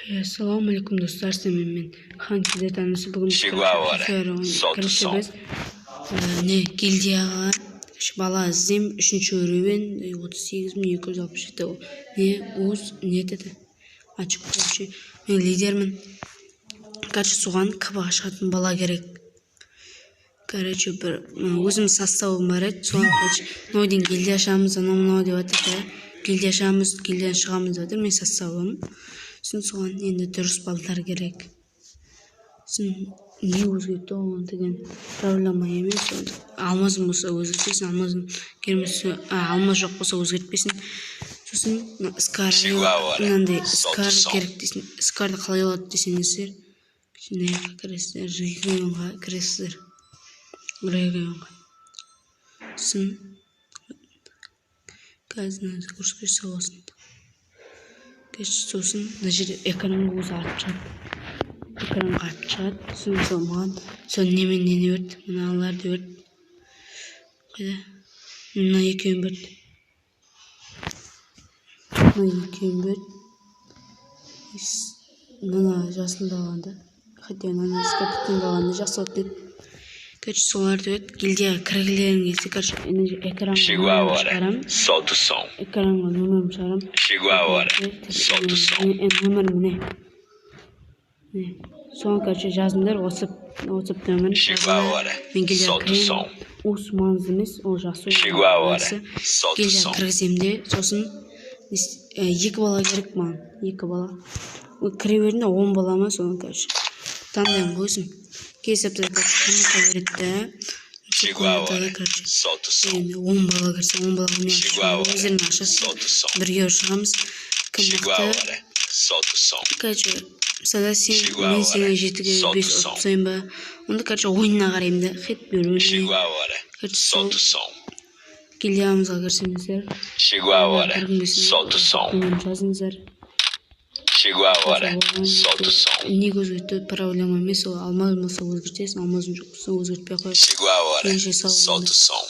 Ассалаумағалейкум, достар! Сіздермен мен, Хан Кизет арнасы. Бүгін біз, Chegou a hora. короче, Solta o короче, som. біз не, гильдияға, короче, бала іздеймін, үшінші уровень, 38 267 не уз не етеді очко. Короче, мен лидермін. Короче, соған КБ ға шығатын бала керек. Короче, бір өзімнің составым бар еді, соған, короче, мынау гильдия ашамыз, анау мынау деп жатыр да, гильдия ашамыз, гильдиядан шығамыз деп жатыр менің составым. Сосын соған енді дұрыс балдар керек. Сосын не өзгертті, оған деген проблема емес. Алмазың болса, өзгертесің, алмазың келмесе, алмаз жоқ болса, өзгертпейсің. Сосын мына скар, Chegou a hora. мынандай Solta o скар som. керек дейсің. Скарды қалай алады десеңіздер, мына жаққа кіресіздер, регионға кіресіздер, регионға. Сосын қазір мына загрузка жасап алсын. Короче, сосын мына жерде экранға өзі атып шығады, экранға атып шығады. Сосын сол маған сол немен нені берді, мыналарды берді. Қайда? Мына екеуін берді, мына екеуін берді. Мына жасылды алғанда, хотя мынаны с капитанды алғанда жақсы болады деді. Короче, соларды берді. Гильдияға кіргілерің келсе, короче, ана жерге экранға Chegou a нөмірімді hora. шығарамын. Solta o som. Экранға нөмірімді шығарамын. Chegou a hora. Solta o som. Нөмір міне, міне. Соны, короче, жазыңдар WhatsApp, WhatsApp нөмірін. Chegou a hora. Мен гильдияға Solta o кіремін. som. Осы маңызды емес, ол жақсы. Chegou a hora. Жақсы. Solta o Гильдияға som. кіргіземін де, сосын екі бала керек маған, екі бала. Ой, кіре бердім де, 10 бала ма, соны, короче, таңдаймын ғой өзім. Келесі аптада, короче, комната береді да. Chegou a hora. Комнатада, короче, Solta o som. енді 10 бала кірсе, 10 балаға мен Chegou a hora. өздерің ашасыз. Solta o som. Бірге шығамыз, кім Chegou a мықты. hora. Solta o som. Короче, мысалы, сен, Chegou a мен hora. сені жетіге Solta бес o ұрып som. тастайын ба онда? Короче, ойынына қараймын да, хит беруіне. Chegou a hora. Короче, сол Solta o som. гильдиямызға кірсеңіздер, Chegou a hora. кіргім келсе, Solta o som. нөмірін жазыңыздар. Chegou a hora. Solta o som. Неге өзгерту проблема емес, ол алмаз болса, өзгертесің, алмазың жоқ болса, өзгертпей ақ қоясың. Chegou a hora. Ендеше, сау Solta болыңдар. O som.